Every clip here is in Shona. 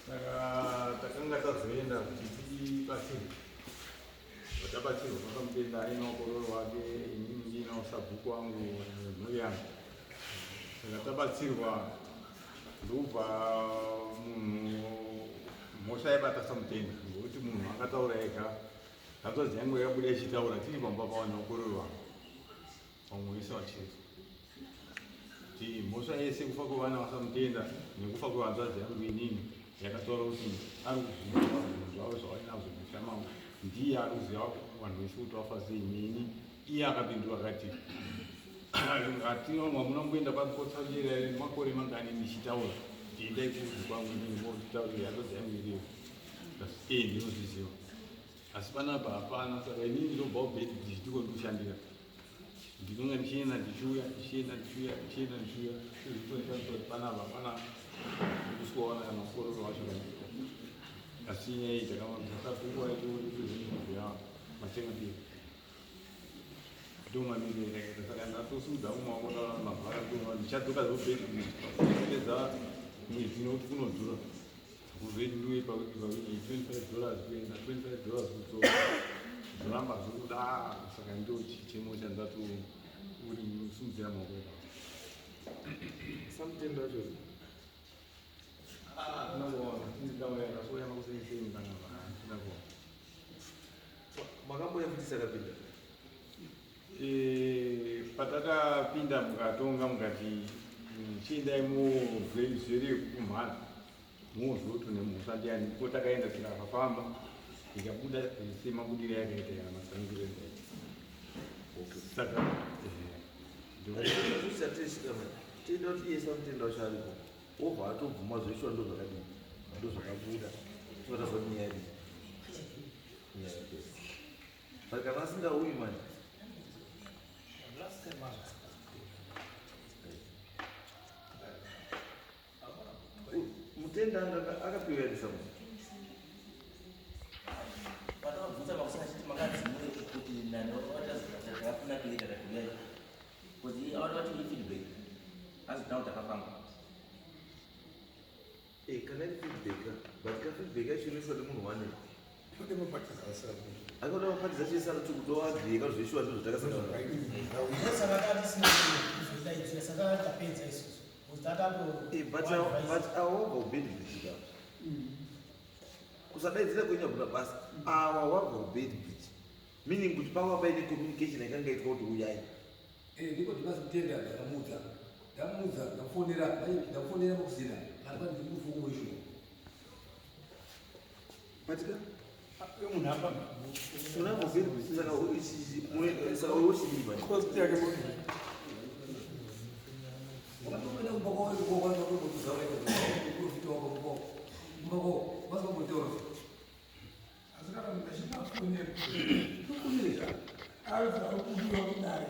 Saka takanga tazoenda kuti tibatsirwe. Tabatsirwa pakamutenda aina mukororo wake, inini ndiinawo sabhuku wangu nemhuri yangu. Saka tabatsirwa ndokubva munhu mhosva yaibata samutenda ngokuti munhu akataura ega hanzvadzi yangu yakabuda ichitaura tiri pamba pawana mukororo wangu vamwe vese vachiri kuti mhosva yese kufa kwevana vasamutenda nekufa kwehanzvadzi yangu inini yakataura kuti ari kuzviziva zvinhu zvavo zvavainazvo musha mavo ndiye ari kuziva vanhu vese kuti vafa sei neni iye akapindura akati hatina mwamuna kuenda kwakotsaira makore mangani ndichitaura ndiendai kuzi kwangu inini motitaurira hanzvadzi yangu iriyo ee ndinozviziva asi panapa hapana saka inini ndinobva kubhedi ndichitiko ndikushandira ndinonga ndichienda ndichiuya ndichienda ndichiuya ndichienda ndichiuya zvitoita kuti panapa hapana kusikuona kana mukororo wacho kana asi nyaya iyi takamabvisa yacho matenga mbiri ndomamiriro yakaita saka ndatosimudza mumaoko ndaona mabhara ndichadzoka zvobhedi kupedza mwedzi nokuti kunodhura Kuzoendiwe pawiki pawiki 25 dollars kuenda 25 dollars kudzoka zvoramba zvikuda saka ndo chichemo chandati uri simudzira maoko ipapo Samutendo wacho makamboya futi sakapinda Eh, patakapinda mukatonga mukati chiendai muzveri yekumhara muzwe kuti une mhosva ndiani ko takaenda tikafamba ikabuda semabudiro yakaita yana matsanangiro endaita saka tenda kuti iye samutenda wacho aripo wobva atobvuma zveshuwa ndo zvakadii ndo zvakabuda tinotaza kuti nyaya yadii nyaya yapera but kana asingauyi manje Mutenda anga akapiwa here samu? Patakabvunza makusina chiti makadzimure kuti nani wakatazakafuna kuita kakuyai. Because awada vati we feedback. As now takafamba. Eh, kana iri feedback, but ka feedback yacho inoiswa nemunhu one. Kude mapatiza asara. Akaona mapatiza acho esara kuti kutoagree ka zveshuwa ndizvo zvatakasangana. Saka tatisina kuzodaidzira saka tapedza isusu. Eh, but but awa wabva kuBeitbridge ka. Kusadaidzira kwenyu hakuna basa. Awa wabva kuBeitbridge. Meaning kuti panga paine communication yakanga itwa kuti uyai. Eh, ndiko ndinazi mutenda ndakamuudza. Ndamuudza, ndamufonera, ndamufonera makusina. Kana ndiri kufuku weshuwa. But ka munhu apa unabva kuBeitbridge saka saka wochidii manje? Cost yake mo. Asi kana munhu achinafonera aridza akudiwa kudare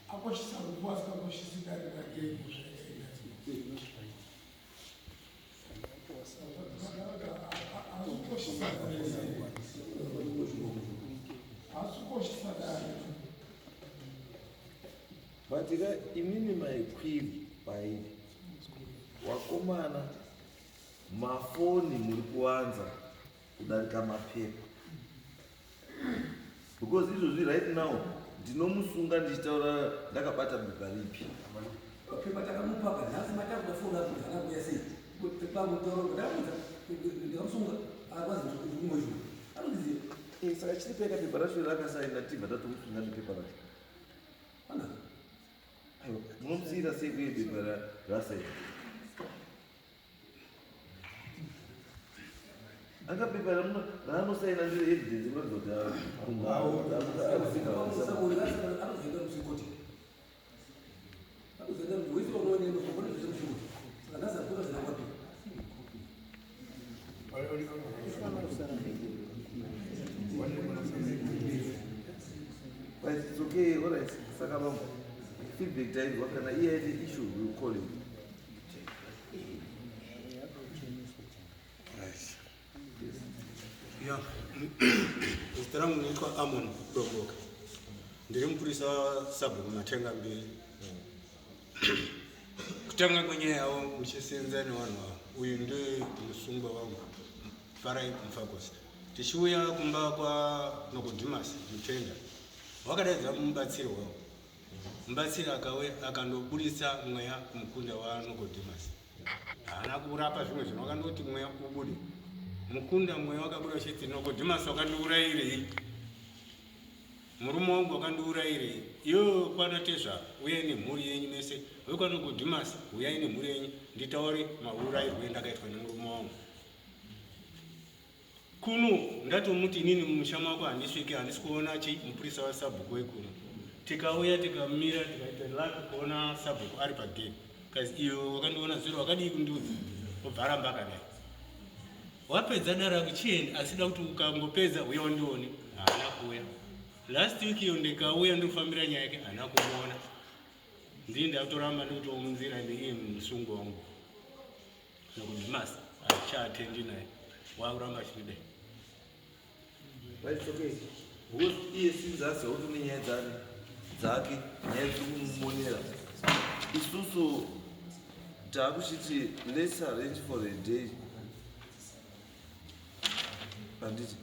akoshesa rufu asikakoshesi dare rake asikoshesa dare. But ka imimi maikwiri pairi wakomana mafoni muri kuwanza kudarika mapepa because izvozvi right now ndinomusunga ndichitaura ndakabata bepa ripi. Pepa takamupa nhasi matakuda foni apo ndakakuya sei pepa mutauro ndakamuudza ndakamusunga akwazi ndikumwezvo anondiziva. Eh, saka chiri peka pepa racho rakasaina tibva tatomusunga nepepa racho. Ana. Aiwa, munomusiyira sei uye bepa rasaina? Anga pepa raanosaina ndiro evidence yekuratidza kuti anozoenda musikoti anozoenda wese unoona anozoenda musikoti saka nhasi hakuna zina kwapi. Right, it's okay, all right. Saka bambo, feedback tainzwa kana iye aine issue, we will call him. Right. Ya, zita rangu ndinoitwa Amon Domboka, ndiri mupurisa wasabhuku Matenga Mbiri. Kutanga kwenyaya yavo muchisenza nevanhu ava, uyu ndiye musungwa wangu Farai Mufakosi. Tichiuya kumba kwaNokodhimas Mutenda, wakadaidza mubatsiri wavo. Mubatsiri akauya akandobudisa mweya kumukunda waNokodhimas. Haana kurapa zvimwe zvinhu, wakandoti mweya ubude mukunda. Mweya wakabuda uchiti, "Nokodhimas, wakandiurayirei? Murume wangu wakandiurayirei?" Iyoyo kwana tezvaro, uyai nemhuri yenyu mese. WekwaNokodhimas, uyai nemhuri yenyu nditaure maurayirwo endakaitwa nemurume wangu. Kuno ndatomuti inini mumusha mako handisviki, handisi kuona chi mupurisa wasabhuku wekuno. Tikauya, tikamira, tikaita luck kuona sabhuku ari pagate. Kazi, "Iwe wakandiona zuro, wakadii kundiudza?" Obva aramba akadai. Wapedza dare rako, chienda, asida kuti ukangopedza uya undione. Haana kuuya. Last week iyo ndikauya ndikufambira nyaya yake, haana kumuona. Ndii ndatoramba ndikutomunzira ndeiye musungo wangu Nokudimas hatichaatendi naye, wakuramba achidai. Right, it's okay, because iye since aziva kuti une nyaya dzake dzake, nyaya dziri kumumonera, isusu taakuchiti let's arrange for a day, handiti?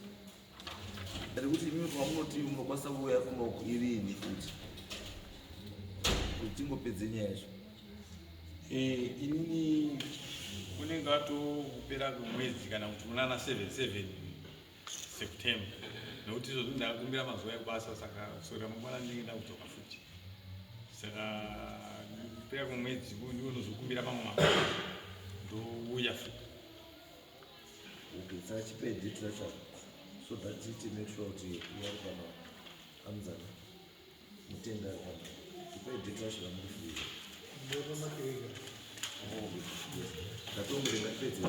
Rekuti imi pamunoti munokwanisa kuuya kunoku irini futi kuti tingopedze nyaya yacho. Inini unenge watopera kwemwedzi kana kuti munana 77 September, nekuti izvozvi ndakakumbira mazuva ekubasa, saka kuswera mangwana ndinenge ndakudzoka futi. Saka kupera kwemwedzi ndiwo unozokumbira mamwe mabasa, ndouya futi. Okay, saka chipe date racho so that tiite make sure kuti uyari pano amuzana mutenga ari pano. Chipe date racho ramuri free. Ndatombere, ngatipedze.